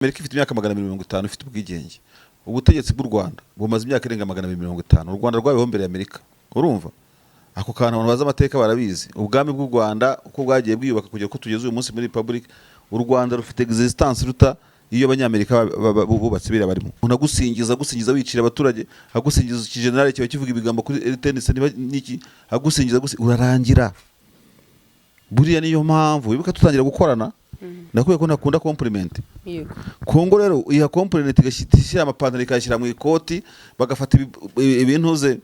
Amerika ifite imyaka 250 ifite ubwigenge. Ubutegetsi bw'u Rwanda bumaze imyaka irenga 250. U Rwanda rwabayeho mbere ya Amerika. Urumva, ako kantu abantu bazi amateka barabizi. Ubwami bw'u Rwanda uko bwagiye bwiyubaka kugera ko tugeze uyu munsi muri republic, u Rwanda rufite existence iruta iyo Abanyamerika bubatse biriya barimo. Umuntu agusingiza, agusingiza wicira abaturage, agusingiza ikijenerali kiba kivuga ibigambo kuri RTNC niba niki, agusingiza urarangira. Buriya niyo mpamvu wibuka tutangira gukorana, nakubwiye ko ntakunda compliment. Kongo rero iha compliment, igashyira amapantaro, ikayashyira mu ikoti, bagafata ibintuze,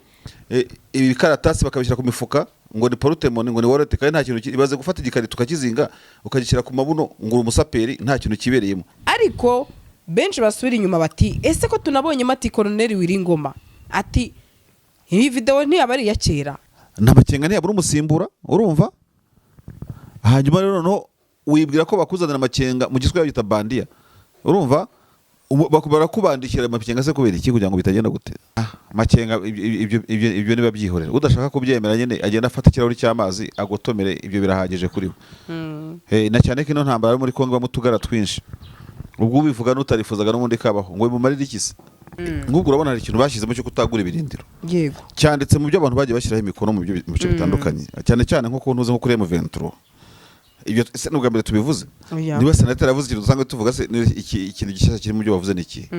ibi bikaratasi, bakabishyira ku mifuka ngo ni porte-monnaie, ngo ni wallet, kandi nta kintu ibaze gufata igikarito ukakizinga, ukagishyira ku mabuno ngo uri umusaperi, nta kintu kibereyemo. Ariko benshi basubira inyuma bati: "Ese ko tunabonyemo ati Koroneri Wiringoma ati iyi videwo ntiyaba ari iya kera?" Nta Makenga, ntiyabura umusimbura. Urumva, hanyuma rero noneho wibwira ko bakuzanira Amakenga, mu Giswahili babyita bandia. Urumva, barakubandikira Makenga se kubera iki? Kugira ngo bitagenda gute? Makenga ibyo niba byihorera, udashaka kubyemera nyine agenda afata ikirahuri cy'amazi agotomere, ibyo birahagije kuri we. Na cyane ko ino ntambara yo muri Kongo ibamo utugara twinshi. Ubwo ubivuga n'utarifuzaga n'ubundi kabaho ngo bimumarire iki se? Nk'ubwo urabona hari ikintu bashyizemo cyo kutagura ibirindiro, cyanditse mu byo abantu bagiye bashyiraho imikono mu byo mu bice bitandukanye, cyane cyane nko ku ntuze, nko kuri M23. Ibyo se n'ubwa mbere tubivuze? Oya. Niba senateri yavuze ikintu dusanzwe tuvuga se, ni ikintu gishyashya kiri mu byo bavuze ni iki?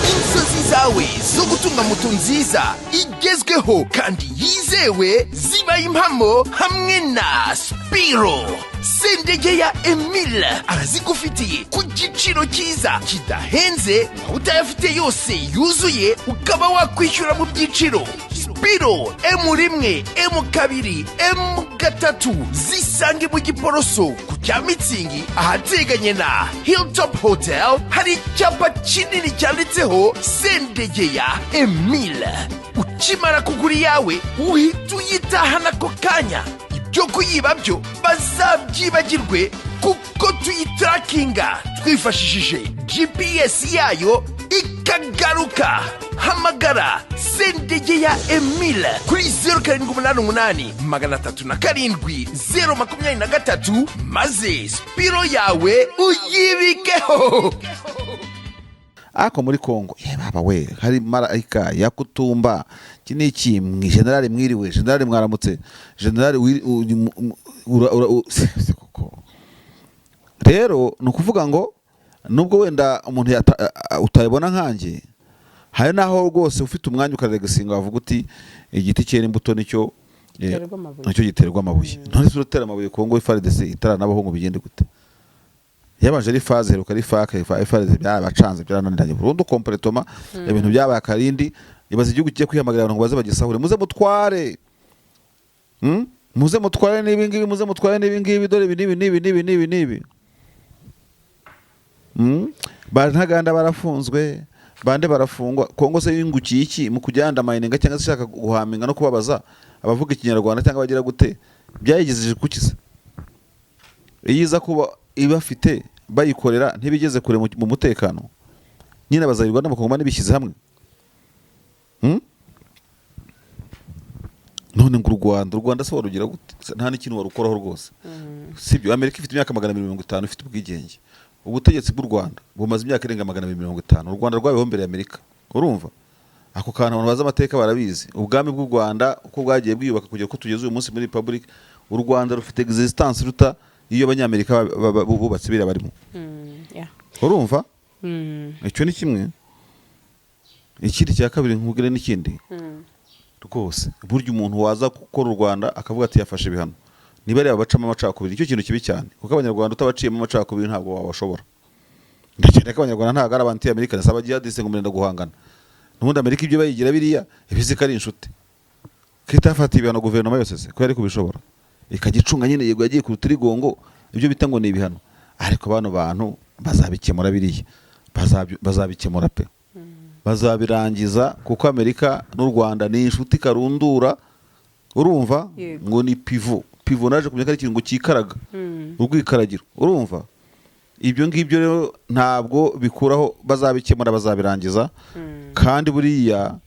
Inzozi zawe zo gutunga moto nziza igezweho kandi yizewe zibaye impamo hamwe na Spiro. Sendege ya Emile arazigufitiye ku giciro cyiza kidahenze, waba utayafite yose yuzuye ukaba wakwishyura mu byiciro. Spiro M1, M2, M3 zisange mu Giporoso ku cya Mitsingi, ahateganye na Hilltop Hotel. Hari icyapa kinini cyanditseho Sendegeya Emile. Ukimara kugura iyawe uhita uyitahana ako kanya. Ibyo kuyiba byo bazabyibagirwe, kuko tuyitarakinga twifashishije GPS yayo ikagaruka. Hamagara Sendegeya Emile kuri 0788 307 023, maze Spiro yawe uyibikeho. Ariko muri Kongo, ye baba we, hari marayika yakutumba. Iki ni iki? Generali mwiriwe, generali mwaramutse, generali se koko. Rero ni ukuvuga ngo nubwo wenda umuntu utayibona nkanjye, hari n'aho rwose ufite umwanya ukaregesinga, wavuga uti igiti cyera imbuto nicyo giterwa amabuye. Nicyo giterwa amabuye. None se uratera amabuye Kongo FARDC itaranabaho ngo bigende gute? Yabanje ari phase, heruka ari fake FARDC, byarabacanze, byarananiranye burundu, complètement ibintu byabaye akarindi. Ibaze igihugu kigiye kwihamagarira abantu ngo baze bagisahure: "Muze mutware, Muze mutware n'ibi ngibi, muze mutware n'ibi ngibi, dore ibi n'ibi n'ibi n'ibi n'ibi n'ibi." Ba Ntaganda barafunzwe, bande barafungwa. Kongo se yungukiye iki mu kujyanda mayininga, cyangwa se ishaka guhaminga no kubabaza abavuga Ikinyarwanda, cyangwa bagira gute? Byayigejeje kuki se? Iyo iza kuba ibafite bayikorera, ntibigeze kure mu mutekano nyine. Abazayirwa n'Abakongomani bishyize hamwe. None ngo u Rwanda, u Rwanda se warugira gute? Nta n'ikintu warukoraho rwose, sibyo? Amerika ifite imyaka 250 ifite ubwigenge. Ubutegetsi bw'u Rwanda bumaze imyaka irenga 250. U Rwanda rwabayeho mbere ya Amerika. Urumva, ako kantu abantu bazi amateka barabizi. Ubwami bw'u Rwanda uko bwagiye bwiyubaka kugera ko tugeze uyu munsi muri republic, u Rwanda rufite existence iruta iyo Abanyamerika bubatse biriya barimo. Urumva, icyo ni kimwe. Ikindi cya kabiri nkubwire n'ikindi rwose, burya umuntu waza gukora u Rwanda akavuga ati yafashe ibihano, niba ari abacamo amacakubiri, nicyo kintu kibi cyane, kuko Abanyarwanda utabaciyemo amacakubiri ntabwo wabashobora. Ndakeka ko Abanyarwanda ntabwo ari abanti Amerika, si abajihadiste ngo murenda guhangana. N'ubundi Amerika ibyo bayigira biriya ibizi ko ari inshuti, ko itafatiye ibihano guverinoma yose se ko yari kubishobora, ikajya icunga nyine. Yego, yagiye ku rutirigongo, ibyo bita ngo ni ibihano, ariko bano bantu bazabikemura biriya, bazabikemura pe, bazabirangiza, kuko Amerika n'u Rwanda ni inshuti karundura. Urumva, ngo ni pivot. Pivot naje kumenya ko ari ikintu ngo cyikaraga, urwikaragiro. Urumva, ibyo ngibyo rero ntabwo bikuraho, bazabikemura, bazabirangiza. Kandi buriya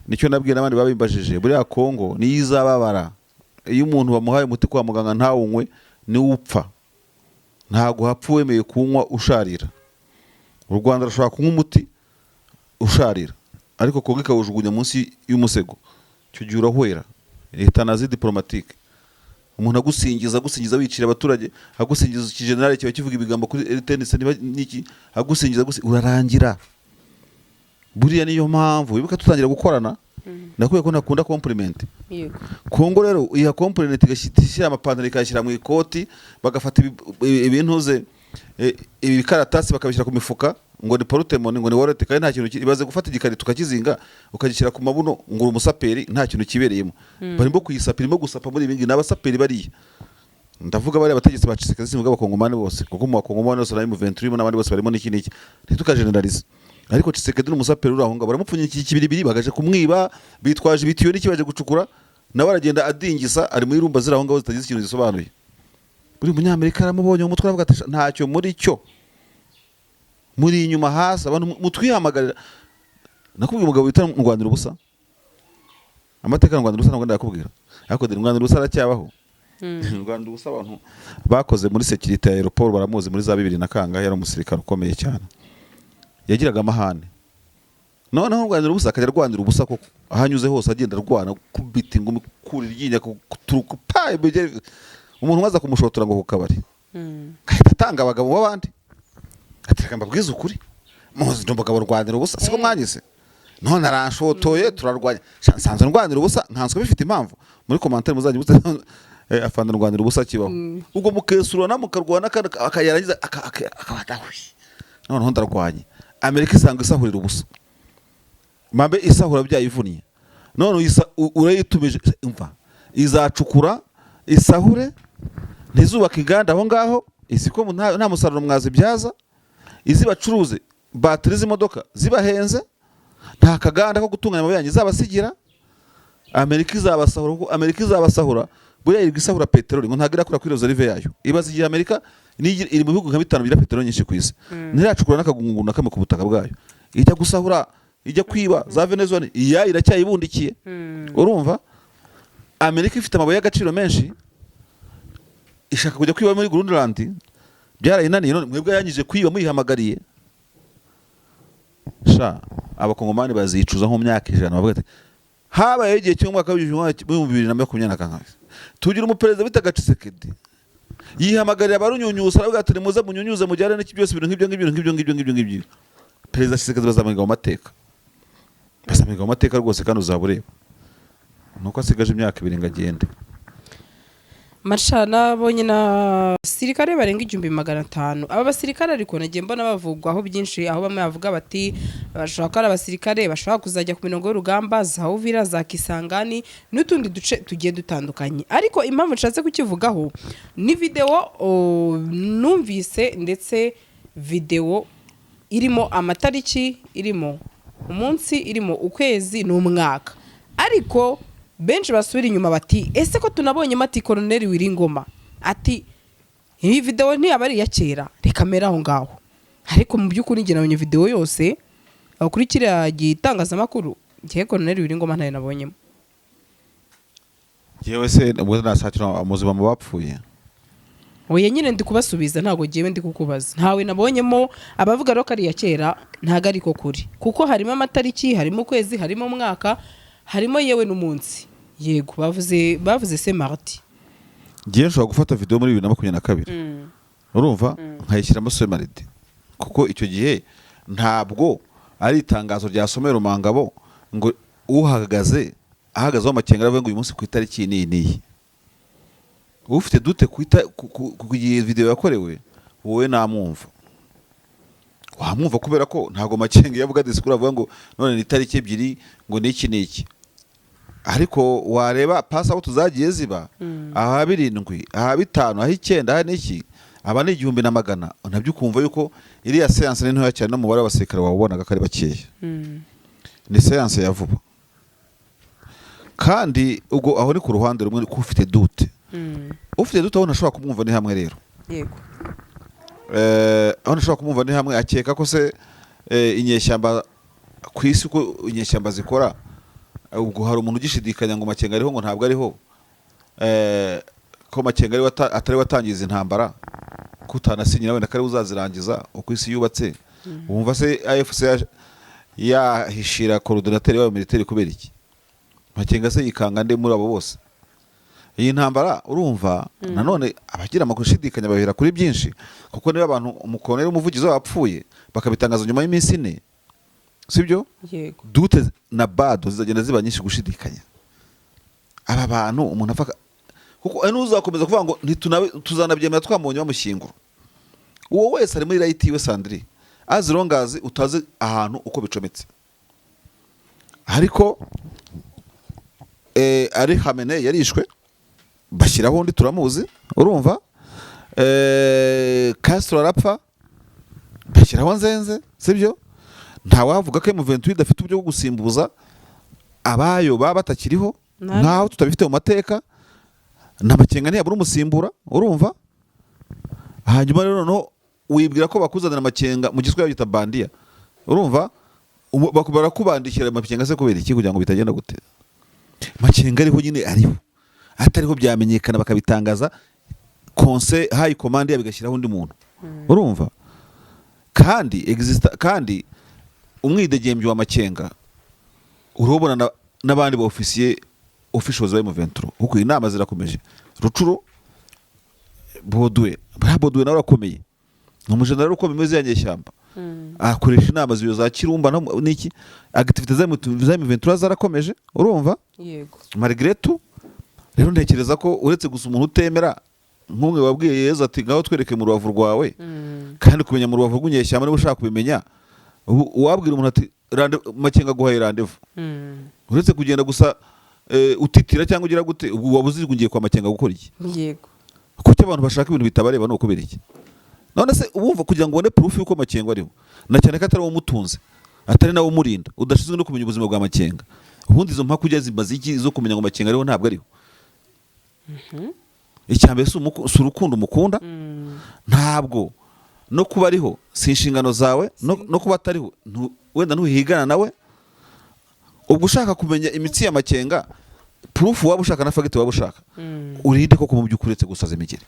nicyo nabwiye n'abandi babimbajije, buriya Kongo niyo izababara. Iyo umuntu bamuhaye umuti kwa muganga ntawunywe, niwe upfa. Ntabwo hapfa wemeye kunywa usharira. U Rwanda rushobora kunywa umuti usharira, ariko Kongo ikawujugunya munsi y'umusego. Icyo gihe urahwera. Euthanasie diplomatique. Umuntu agusingiza, agusingiza, wicira abaturage, agusingiza, ikijenerali kiba kivuga ibigambo kuri RTNC niba niki, agusingiza, urarangira. Buriya niyo mpamvu wibuka tutangira gukorana nakubwiye ko ntakunda compliment. Kongo rero iha compliment, igashyira amapantaro, ikayashyira mu ikoti, bagafata ibintuze, ibi bikaratasi, bakabishyira ku mifuka ngo ni porte-monnaie, ngo ni wallet, kandi nta kintu ibaze gufata igikarito ukakizinga, ukagishyira ku mabuno ngo uri umusaperi, nta kintu kibereyemo. Barimo kuyisapa, irimo gusapa muri ibi ngibi. Ni abasaperi bariya. Ndavuga bariya abategetsi ba Tshisekedi, simvuga abakongomani bose, kuko mu bakongomani bose na M23 n'abandi bose barimo n'iki n'iki, ntitukageneralize. Ariko Tshisekedi ni umusaperi uri aho ngaho. Baramupfunyikiye ikibiribiri, bagaje kumwiba bitwaje ibitiyo n'iki, baje gucukura, nawe aragenda adingisa, ari muri rumba ziri aho ngaho zitagize ikintu zisobanuye. Buri munyamerika aramubonye mu mutwe, aravuga ati: "Ntacyo muri cyo, muri inyuma hasi abantu mutwihamagarira." Nakubwiye umugabo wita Ndwanira ubusa, amateka ya Ndwanira ubusa ntabwo ndayakubwira, ariko dore Ndwanira ubusa aracyabaho. Ndwanira ubusa, abantu bakoze muri sécurité ya aéroport baramuzi. Muri za bibiri na kangahe yari umusirikare ukomeye cyane, yagiraga amahane. Noneho Ndwanira ubusa akajya arwanira ubusa koko, aho anyuze hose agenda arwana, kubita ingumi, kura iryinyo, kuturuka pa umuntu umaze kumushotora ngo ku kabari, ahita atanga abagabo b'abandi, ati: "Reka mbabwize ukuri, muzi ndi umugabo ndwanira ubusa, siko mwangize? None aranshotoye, turarwanya. Sha, nsanzwe ndwanira ubusa, nkanswe bifite impamvu." Muri commentaire muzajya mute afanda ndwanira ubusa kibaho. Ubwo mukesurana, mukarwana, kandi akayarangiza akaba adahuye. Noneho ndarwanye, Amerika isanga isahurira ubusa, mambe isahura byayivunnye. None urayitumije, umva, izacukura isahure, ntizubake inganda aho ngaho, izi ko nta musaruro mwazibyaza, izi bacuruze batiri z'imodoka zibahenze, nta kaganda ko gutunganya amabuye yanyu izabasigira. Amerika izabasahura, kuko Amerika izabasahura. Buriya yirirwa isahura peteroli ngo ntabwo irakura kuri réserve yayo. Ibaze igihe Amerika iri mu bihugu nka bitanu bigira peteroli nyinshi ku isi, ntiracukura n'akagungu na kamwe ku butaka bwayo. Ijya gusahura, ijya kwiba za Venezuela, iyayo iracyayibundikiye. Urumva Amerika ifite amabuye y'agaciro menshi, ishaka kujya kwiba muri Greenland, byarayinaniye. None mwebwe yanyije kwiba muyihamagariye. Sha, abakongomani bazicuza nko mu myaka 100, bavuga ati: "Habayeho igihe cy'umwaka w'2024 tugira umuperezida bitaga Tshisekedi, yihamagarira abarunyunyusa, aravuga ati: 'Nimuze munyunyuze, mujyane n'iki byose, ibintu nk'ibyo ngibyo, nk'ibyo ngibyo, ngibyo ngibyo.'" Perezida Tshisekedi bazamuhiga mu mateka, bazamuhiga mu mateka rwose, kandi uzaba ureba nuko asigaje imyaka 2 ngo agende. Marsha, nabonye na basirikare barenga 1500. Aba basirikare ariko nagiye mbona bavugwaho byinshi, aho bamwe bavuga bati bashobora kuba ari abasirikare bashobora kuzajya ku mirongo y'urugamba za Uvira, za Kisangani n'utundi duce tugiye dutandukanye. Ariko impamvu nshatse kukivugaho ni videwo numvise, ndetse videwo irimo amatariki, irimo umunsi, irimo ukwezi n'umwaka. Ariko benshi basubira inyuma bati: "Ese ko tunabonyemo ati Koroneri Wiringoma, ati iyi videwo ntiyaba ari iya kera?" Reka mere aho ngaho. Ariko mu by'ukuri njye nabonye videwo yose aho kuri kiriya gitangazamakuru, ngiye Koroneri Wiringoma ntayo nabonyemo. Yewe se, ubwo nasakira amuzima mu bapfuye? Oya nyine, ndi kubasubiza, ntabwo ngewe ndi kukubaza. Ntawe nabonyemo. Abavuga rero ko ari iya kera ntabwo ariko kuri, kuko harimo amatariki, harimo ukwezi, harimo umwaka, harimo yewe n'umunsi. Yego, bavuze se mardi. Ngiye nshobora gufata video muri 2022, urumva, nkayishyiramo ce mardi, kuko icyo gihe ntabwo ari itangazo ryasomeye Rumangabo ngo uhagaze ahagazeho amakenga aravuga ngo uyu munsi ku itariki iyi n'iyi n'iyi. Ufite doute ku gihe video yakorewe, wowe namwumva, wamwumva, kubera ko ntabwo Makenga iyo avuga disikuru avuga ngo none ni itariki 2, ngo ni iki n'iki. Ariko wareba pass out zagiye ziba aha 7, aha 5, aha 9, aha n'iki, aba ni 1100, nabyo ukumva yuko iriya séance ni ntoya cyane, n'umubare w'abasirikare wawubonaga ko ari bakeya. Ni séance ya vuba. Kandi ubwo aho ni ku ruhande rumwe ko ufite doute. Ufite doute, aho ntashobora kumwumva ni hamwe rero. Aho ntashobora kumwumva ni hamwe akeka ko se inyeshyamba ku isi, uko inyeshyamba zikora, ubwo hari umuntu ugishidikanya ngo Makenga ariho, ngo ntabwo ariho, ko Makenga ariwe atari watangiza intambara, ko Ko utanasinyira wenda kare uzazirangiza uko isi yubatse. Wumva se AFC yahishira coordinateur wayo militaire kubera iki? Makenga se yikanga nde muri abo bose? Iyi ntambara, urumva, nanone abagira amakuru ashidikanya bahera kuri byinshi, kuko niba abantu umukoloneli umuvugizi wabo apfuye bakabitangaza nyuma y'iminsi 4, sibyo? Yego. Doute na bado zizagenda ziba nyinshi, gushidikanya. Aba bantu umuntu apfa kuko ari n'uzakomeza kuvuga ngo tuzanabyemera twamubonye bamushyingura, uwo wese ari muri right yiwe, Sandri, as long as utazi ahantu uko bicometse. Ariko ari Hamene yarishwe, bashyiraho undi turamuzi, urumva, Castro arapfa, bashyiraho Nzenze, sibyo? Ntawavuga ko M23 idafite uburyo bwo gusimbuza abayo baba batakiriho, nkaho tutabifite mu mateka. Na Makenga ntiyabura umusimbura, urumva. Hanyuma rero noneho wibwira ko bakuzanira Makenga mu Giswahili babyita bandia, urumva, barakubandikira Makenga se kubera iki? Kugira ngo bitagenda gute? Makenga ariho nyine, ariho atariho byamenyekana, bakabitangaza, conseil high command bigashyiraho undi muntu, urumva. Kandi exista, kandi umwidegembyo wa Makenga urabona n'abandi ba officier officials ba M23, kuko inama zirakomeje. Rucuro Boduwe, buriya Boduwe nawe arakomeye, ni umujenerali ukomeye umeze ya nyeshyamba, akoresha inama ziyo za Kirumba n'iki, activité za M23 zarakomeje, urumva. Malgré tout rero, ntekereza ko uretse gusa umuntu utemera, nk'umwe wabwiye Yezu ati: "Ngaho twereke mu rubavu rwawe." Kandi kumenya mu rubavu rw'inyeshyamba, niba ushaka kubimenya, uwabwira umuntu ati: "Makenga aguhaye rendez-vous," uretse kugenda gusa utitira cyangwa ugira gute, ubwo waba uzi ngiye kwa Makenga gukora iki? Kuki abantu bashaka ibintu bitabareba? Ni ukubera iki? None se ubumva kugira ngo ubone proof y'uko Makenga ariho, na cyane ko atari wowe umutunze, atari nawe umurinda, udashinzwe no kumenya ubuzima bwa Makenga, ubundi izo mpaka ujya zimaze iki zo kumenya ngo Makenga ariho ntabwo ariho? Icya mbere si urukundo umukunda. Ntabwo no kuba ariho si inshingano zawe, no kuba atariho wenda ntuhigana nawe. Ubwo ushaka kumenya imitsi ya Makenga, proof waba ushaka na fact waba ushaka, urinde koko mu by'ukuri, uretse gusaza imigeri?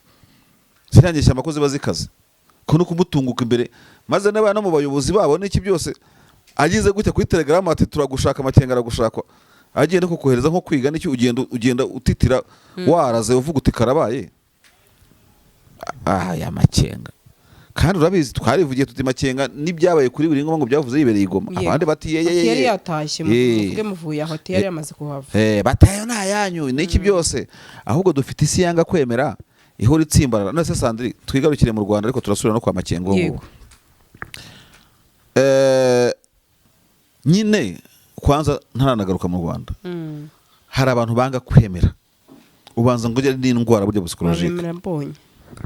Ziriya nyeshyamba ko ziba zikaze, ko no kumutunguka imbere, maze n'aba no mu bayobozi babo n'iki byose, agize gutya kuri Telegram ati: "Turagushaka, Makenga aragushakwa," agiye no kukohereza nko kwiga n'iki, ugenda utitira waraze uvuga uti: "Karabaye." Ah, ya Makenga, kandi urabizi twarivugiye tuti: "Makenga n'ibyabaye kuri buri ngoma ngo byavuze yibereye i Goma." Abandi bati: "Ye ye Ati yari ye." yatashye. Muvuge muvuye aho, ati yari yamaze kuhava. Batayo ni ayanyu n'iki byose. Ahubwo dufite isi yanga kwemera, ihora itsimbarara. None se Sandri, twigarukire mu Rwanda, ariko turasubira no kwa Makenga ubu ngubu. Nyine kwanza ntaranagaruka mu Rwanda, hari abantu banga kwemera, ubanza ngo ujye n'indwara burya psychologique. Babemera mbonye.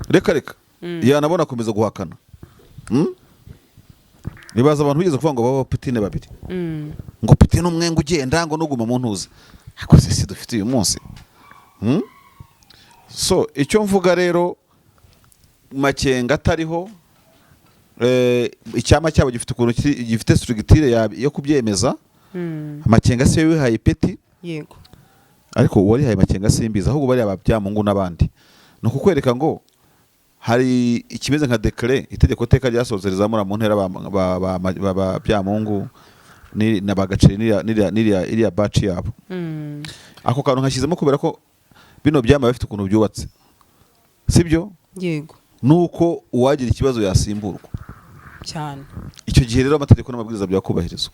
Reka reka, yanabona akomeza guhakana. Ibaza abantu bigeze kuvuga ngo baba Putine babiri, ngo Putine umwe ngo ugenda ngo nuguma mu ntuze, ariko se si dufite uyu munsi? So icyo mvuga rero, Makenga atariho, icyama cyabo gifite ukuntu gifite structure yo kubyemeza. Makenga siyo wihaye ipeti. Ariko uwarihaye Makenga simbizi, ahubwo bariya ba Byamungu n'abandi, ni ukukwereka ngo hari ikimeze nka décret, itegeko teka ryasohotse rizamura mu ntera ba Byamungu na ba Gaceri n'iriya iriya baci yabo. Ako kantu nkashyizemo kubera ko bino byama bifite ukuntu byubatse, sibyo? Yego. Nuko uwagira ikibazo yasimburwa. Cyane. Icyo gihe rero amategeko n'amabwiriza byakubahirizwa,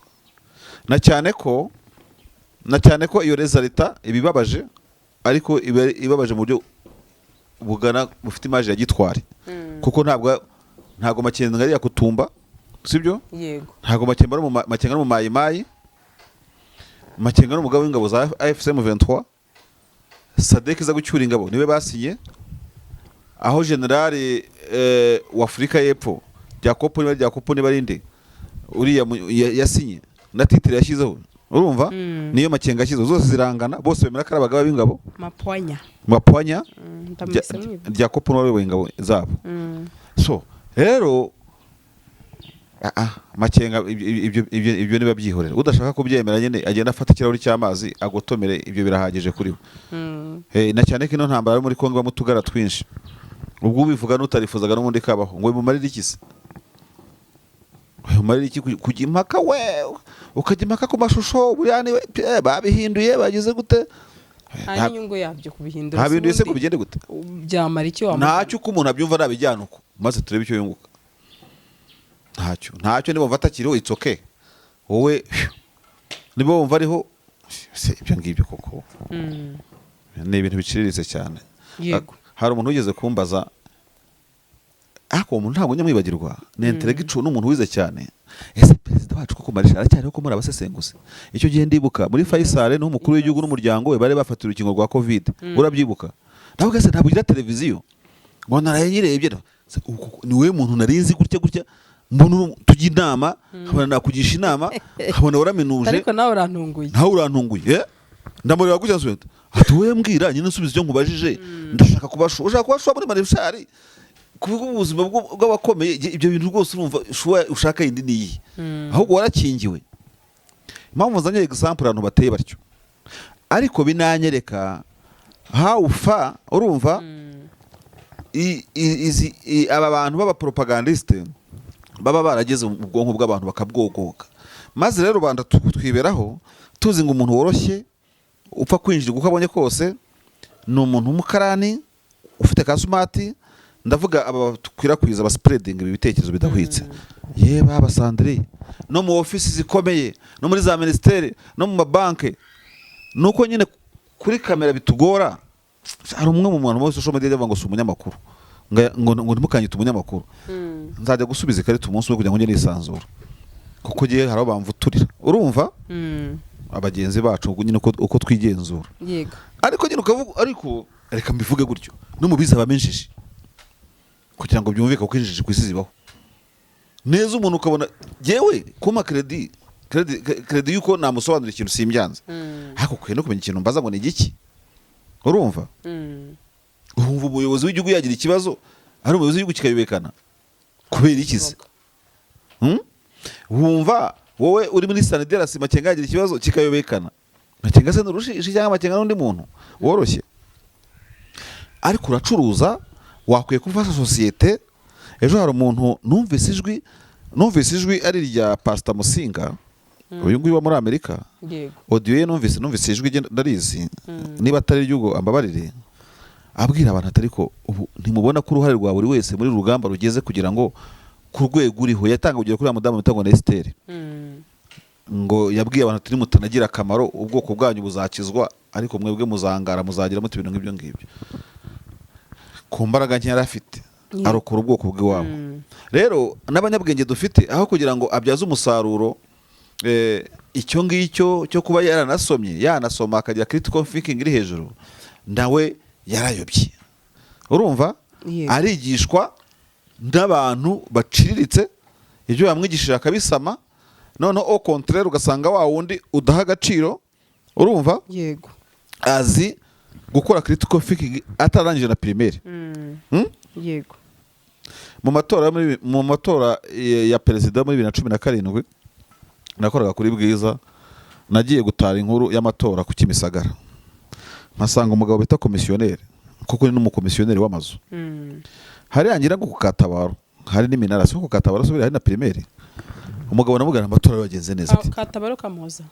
na cyane ko iyo résultat ibibabaje, ariko iba ibabaje mu buryo bugana bufite image ya gitwari, kuko ntabwo Makenga ari Yakutumba, sibyo? Yego. Ntabwo Makenga ari mu Makenga ari mu Mayimayi. Makenga ni umugabo w'ingabo za AFC M23. SADC iza gucyura ingabo niwe basinye, aho generali wa Afurika y'Epfo Jacopo, niba ari Jacopo, niba ari nde uriya yasinye na titre yashyizeho, urumva, niyo Makenga yashyizeho, zose zirangana, bose bemera ko ari abagaba b'ingabo. Mapwanya. Mapwanya. Ndamwise mwibuka. Jacopo niwe wayoboye ingabo zabo. So rero Makenga ibyo niba byihorera, udashaka kubyemera nyine agenda afata ikirahuri cy'amazi agotomere, ibyo birahagije kuri we. Na cyane ko ino ntambara yo muri Kongo ibamo utugara twinshi. Ubwo ubivuga n'utarifuzaga n'ubundi kabaho, ngo bimumarire iki se? Bimumarire iki kujya impaka, we ukajya impaka ku mashusho? Buriya ni babihinduye, bagize gute? Nta n'inyungu yabyo kubihindura. Nta bintu ese ubundi ngo bigende gute? Byamara icyo wamugana? Ntacyo. Uko umuntu abyumva nabijyana uko, maze turebe icyo yunguka. Ntacyo, ntacyo. Niba wumva atakiriho, it's okay. Wowe niba wumva ariho se, ibyo ngibyo koko ni ibintu biciriritse cyane. Hari umuntu wigeze kumbaza, ariko uwo muntu ntabwo njya mwibagirwa, ni intellectual, ni umuntu wize cyane: "Ese perezida wacu koko Marishal aracyariho, ko muri abasesenguzi?" Icyo gihe ndibuka muri Faisal, niho umukuru w'igihugu n'umuryango we bari bafatiwe urukingo rwa Covid. Urabyibuka? Ndavuga: "Se ntabwo ugira televiziyo?" Ngo naraye nyirebye. Se, ni wowe muntu nari nzi gutya gutya, mbona tujya inama, nkabona nakugisha inama, nkabona waraminuje. Ariko nawe urantunguye. Nawe urantunguye. Ndamureba gutya, nsubiza ati: "Wowe mbwira nyine, nsubiza icyo nkubajije." Ndashaka kubashuwa, ushaka kubashuwa muri Marishari kuvuga ubuzima bw'abakomeye. Ibyo bintu rwose urumva sure ushaka yindi ni iyi? Ahubwo warakingiwe. Impamvu nzanye example, abantu bateye batyo, ariko binanyereka how far, urumva, aba bantu b'abapropagandiste baba barageze mu bwonko bw'abantu bakabwogoka. Maze rero rubanda twiberaho tuzi ngo umuntu woroshye upfa kwinjirwa uko abonye kose ni umuntu w'umukarani ufite ka smart. Ndavuga aba bakwirakwiza, aba spreading ibi bitekerezo bidahwitse. Ye baba Sandrine, no mu ofisi zikomeye, no muri za minisiteri, no mu mabanki, nuko nyine kuri kamera bitugora. Hari umwe mu bantu muri social media avuga ngo si umunyamakuru, ngo ntimukanyite umunyamakuru. Nzajya gusubiza ikarita umunsi umwe kugira ngo njye nisanzura, kuko ngiye hari aho bamvuturira, urumva, abagenzi bacu nyine uko twigenzura. Ariko nyine ukavuga, ariko reka mbivuge gutyo, no mu bize habamo injiji, kugira ngo byumvikane kuko injiji ku isi zibaho neza. Umuntu ukabona yewe kumpa crédit yuko namusobanurira ikintu simbyanze, ariko ukwiye no kumenya ikintu mbaza ngo ni igiki, urumva? Wumva umuyobozi w'igihugu yagira ikibazo, ari umuyobozi w'igihugu, kikayobekana kubera iki se? Hmm? Wumva wowe uri muri Saniderasi, Makenga yagira ikibazo kikayobekana? Makenga se n'urushishi, cyangwa Makenga n'undi muntu woroshye? Ariko uracuruza, wakwiye gufasha sosiyete. Ejo hari umuntu numvise ijwi ari irya Pasita Musinga, uyu nguyu uba muri Amerika. Audio ye numvise ijwi rye, ndarizi. Niba atari iry'ubwo ambabarire. Abwira abantu ati: "Ariko ubu ntimubona ko uruhare rwa buri wese muri uru rugamba rugeze kugira ngo ku rwego uriho?" Yatanga urugero kuri uriya mudamu witwa ngo na Esiteri, ngo yabwiye abantu ati: "Nimutanagira akamaro, ubwoko bwanyu buzakizwa, ariko mwebwe muzangara, muzagira muti ibintu nk'ibyo ngibyo." Ku mbaraga nke yari afite arokora ubwoko bw'iwabo. Rero n'abanyabwenge dufite, aho kugira ngo abyaze umusaruro icyo ngicyo cyo kuba yaranasomye, yanasoma akagira critical thinking iri hejuru, nawe yarayobye, urumva? Arigishwa n'abantu baciriritse, ibyo bamwigishije akabisama. Noneho au contraire ugasanga wa wundi udaha agaciro, urumva, azi gukora critical thinking atararangije na primaire. Hmm? Mu matora ya perezida muri 2017, nakoraga kuri Bwiza. Nagiye gutara inkuru y'amatora ku Kimisagara, mpasanga umugabo bita komisiyoneri, kuko ni n'umukomisiyoneri w'amazu. Hariya ngira ngo ku Katabaro hari n'iminara, si ku Katabaro se hari na primaire. Umugabo namubwira amatora yagenze neza, ati Katabaro kamuhoza.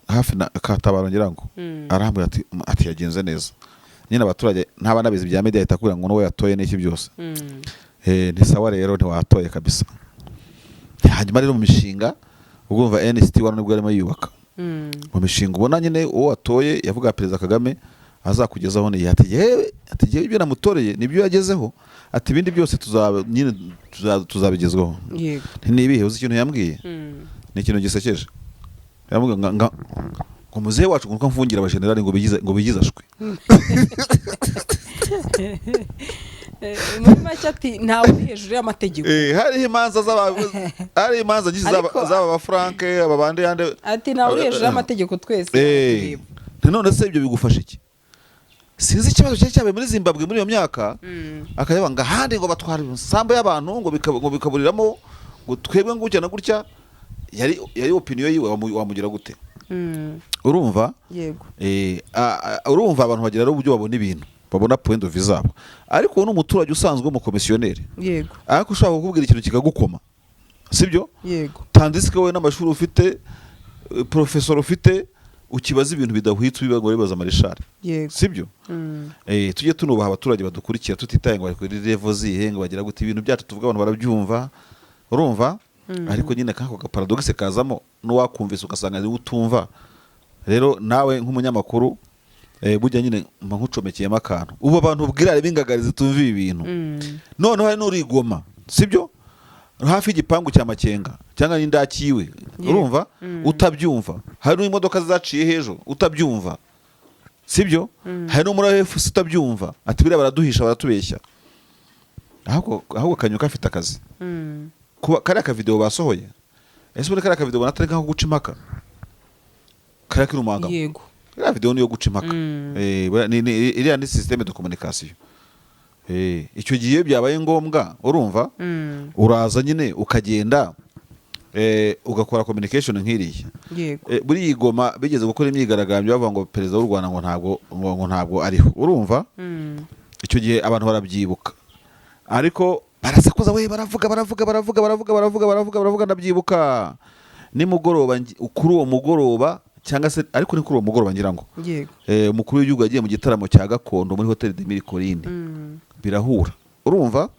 Hafi na Katabaro ngira ngo. Arambwira ati yagenze neza nyine. Abaturage ntaba nabizi bya media, ahita akubwira ngo n'uwo yatoye n'iki byose. Ni sawa rero, ntiwatoye kabisa. Hanyuma rero mu mishinga, ubwo umva NST 1 nibwo arimo yubaka, mu mishinga ubona nyine uwo watoye, yavuga Perezida Kagame, azakugezaho ni ati: "Yewe," ati, "yewe ibyo namutoreye nibyo yagezeho," ati, "ibindi byose tuzaba nyine tuzabigezwaho." Nti: "Ni ibihe?" Uzi ikintu yambwiye? Ni ikintu gisekeje. Yambwiye ngo muzehe wacu ngo mfungira abajenerali ngo bigize ashwi. Muri make ati ntawe uri hejuru y'amategeko. Hariho imanza nyinshi z'aba ba Frank, aba bandi yande. Ati ntawe uri hejuru y'amategeko, twese tureba. None se ibyo bigufasha iki? Sinzi ikibazo cyari cyabaye muri Zimbabwe muri iyo myaka, akajya ngo ahandi ngo batwara imisambu y'abantu, ngo bikaburiramo, ngo twebwe ngo gutya na gutya. Yari opinion yiwe, wamugira gute? Urumva? Yego. Urumva abantu bagira rero uburyo babona ibintu. Babona point de vue zabo, ariko uwo ni umuturage usanzwe w'umukomisiyoneri, ariko ushobora kukubwira ikintu kikagukoma, sibyo? Yego. Tandis que wowe n'amashuri ufite, professor ufite, ukibaza ibintu bidahwitse, ubibaza bibaza marishari, sibyo? Tujye tunubaha abaturage badukurikira, tutitaye ngo bari kuri level zihe, ngo bagira gute. Ibintu byacu tuvuga abantu barabyumva, urumva? Ariko nyine kako gaparadoxe kazamo, n'uwakumvise ugasanga niwe utumva. Rero nawe nk'umunyamakuru, burya nyine mba nkucomekeyemo akantu. Ubu abantu ubwirare b'ingagari zitumva ibi bintu. Noneho hari n'urigoma, sibyo, hafi y'igipangu cya Makenga cyangwa n'indaki yiwe, urumva, utabyumva. Hari n'imodoka zaciye hejuru utabyumva, sibyo? Hari no muri AFC utabyumva, ati biriya baraduhisha, baratubeshya. Ahubwo Kanyuka afite akazi. Kuba kariya kavideo basohoye, ese muri kariya kavideo ubona atari nkaho guca impaka? Kariya kiri umugabo. Iriya video niyo guca impaka. Iriya ni système de communication. Icyo gihe iyo byabaye ngombwa, urumva, uraza nyine ukagenda, ugakora communication nk'iriya. Buri iyi Goma bigeze gukora imyigaragambyo, bavuga ngo perezida w'u Rwanda ngo ntabwo ariho, urumva? Icyo gihe abantu barabyibuka, ariko barasakuza we, baravuga, baravuga, baravuga, baravuga, baravuga, baravuga, baravuga. Ndabyibuka nimugoroba, kuri uwo mugoroba cyangwa se, ariko ni kuri uwo mugoroba ngira ngo, umukuru w'igihugu yagiye mu gitaramo cya gakondo muri Hôtel des Mille Collines. Birahura, urumva?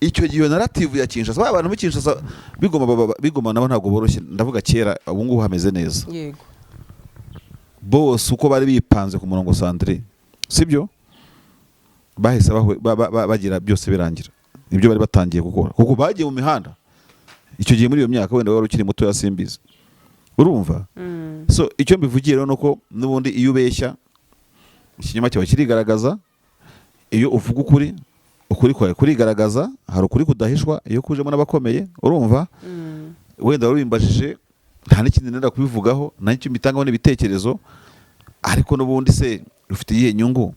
Icyo gihe iyo narrative ya Kinshasa, ba bantu b'i Kinshasa bigoma, bigoma nabo ntabwo boroshye. Ndavuga kera, ubu ngubu hameze neza. Bose uko bari bipanze ku murongo, Sandrine, sibyo, bahise bagira byose birangira ibyo bari batangiye gukora, kuko bagiye mu mihanda icyo gihe. Muri iyo myaka wenda wari ukiri muto, simbizi, urumva? So icyo mbivugiye rero nuko n'ubundi iyo ubeshya ikinyoma cyawe kirigaragaza, iyo uvuga ukuri, ukuri kwawe kurigaragaza. Hari ukuri kudahishwa iyo kujemo n'abakomeye, urumva? Wenda wari wimbajije, nta n'ikindi nenda kubivugaho, nta n'icyo mbitangaho n'ibitekerezo, ariko n'ubundi se ufite iyihe nyungu?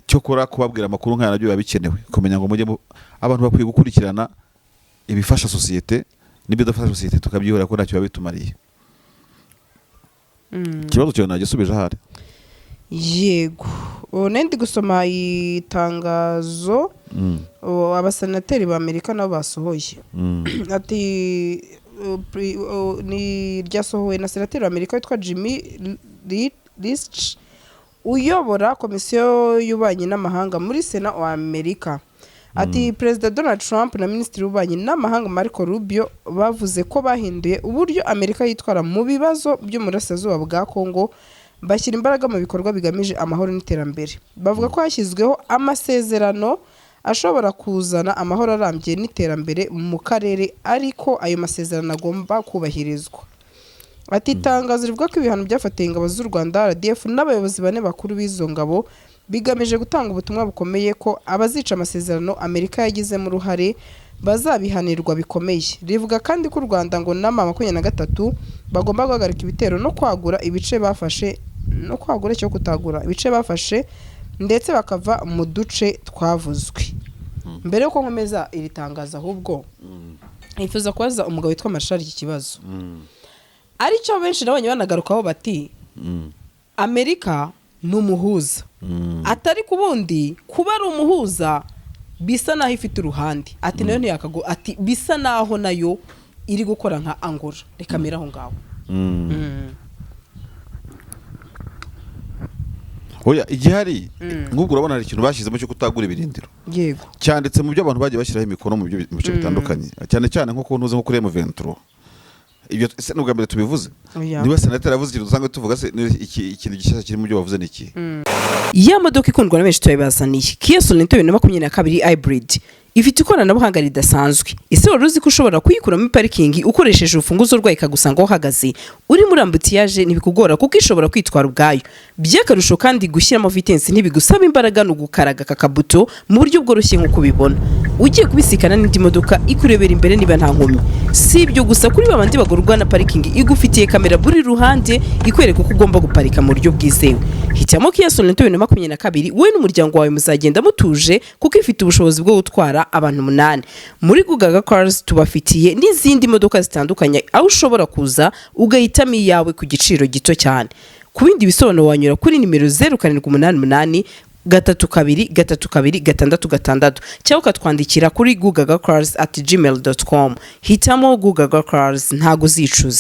Cyokora kubabwira amakuru nk'aya nabyo biba bikenewe kumenya ngo mujye abantu bakwiye gukurikirana ibifasha sosiyete n'ibidafasha sosiyete, tukabyihorera ko ntacyo biba bitumariye. Ikibazo cyawe nagisubije ahari. Yego. Ubu nari ndi gusoma itangazo abasenateri ba Amerika nabo basohoye. Ati ni ryasohowe na senateri wa Amerika witwa Jimmy Risch, uyobora komisiyo y'ububanyi n'amahanga muri Sena wa Amerika. Ati Perezida Donald Trump na Minisitiri w'ububanyi n'amahanga Marco Rubio bavuze ko bahinduye uburyo Amerika yitwara mu bibazo byo mu burasirazuba bwa Congo, bashyira imbaraga mu bikorwa bigamije amahoro n'iterambere. Bavuga ko hashyizweho amasezerano ashobora kuzana amahoro arambye n'iterambere mu karere, ariko ayo masezerano agomba kubahirizwa. Ati itangazo rivuga ko ibihano byafatiwe ingabo z'u Rwanda RDF n'abayobozi bane bakuru b'izo ngabo bigamije gutanga ubutumwa bukomeye ko abazica amasezerano Amerika yagizemo uruhare bazabihanirwa bikomeye. Rivuga kandi ko u Rwanda ngo n'ama 23 bagomba guhagarika ibitero no kwagura ibice bafashe, no kwagura cyo kutagura ibice bafashe, ndetse bakava mu duce twavuzwe. Mbere yuko nkomeza iri tangazo, ahubwo nifuza kubaza umugabo witwa Mashari iki kibazo, aricyo benshi nabonye banagarukaho, bati Amerika ni umuhuza, atari ku bundi kuba ari umuhuza bisa naho ifite uruhande, ati nayo ntiyakago, ati bisa naho nayo iri gukora nka Angola. Reka mere aho ngaho. Oya, igihari nk'ubwo urabona hari ikintu bashyizemo cyo kutagura ibirindiro. Cyanditse mu byo abantu bagiye bashyiraho imikono mu byo mu bice bitandukanye, cyane cyane nko ku ntuze, nko kuri M23. Ibyo se n'ubwa mbere tubivuze? Oya. Niba senateri yavuze ikintu dusanzwe tuvuga se, ni ikintu gishyashya kiri mu byo bavuze ni iki? Ya modoka ikundwa na benshi turabibazaniye, Kia Sorento 2022 hybrid, ifite ikoranabuhanga ridasanzwe. Ese wari uzi ko ushobora kuyikura muri parikingi ukoresheje urufunguzo rwayo ikagusanga aho uhagaze? Uri muri embouteillage ntibikugora kuko ishobora kwitwara ubwayo. By'akarusho kandi gushyiramo vitesse ntibigusaba imbaraga, ni ugukaraga aka kabuto mu buryo bworoshye. Nk'uko ubibona, ugiye kubisikana n'indi modoka ikurebera imbere niba nta nkomyi. Si ibyo gusa, kuri babandi bagurwa na parikingi, igufitiye kamera buri ruhande ikwereka uko ugomba guparika mu buryo bwizewe. Hitamo Kia Sorento 2022, wowe n'umuryango wawe muzagenda mutuje kuko ifite ubushobozi bwo gutwara abantu umunani. Muri Gugaga Cars tubafitiye n'izindi modoka zitandukanye, aho ushobora kuza ugahitamo iyawe ku giciro gito cyane. Ku bindi bisobanuro wanyura kuri nimero 0788. 32 32 66, cyangwa ukatwandikira kuri gugagacars@gmail.com. Hitamo Gugaga Cars, ntago uzicuza.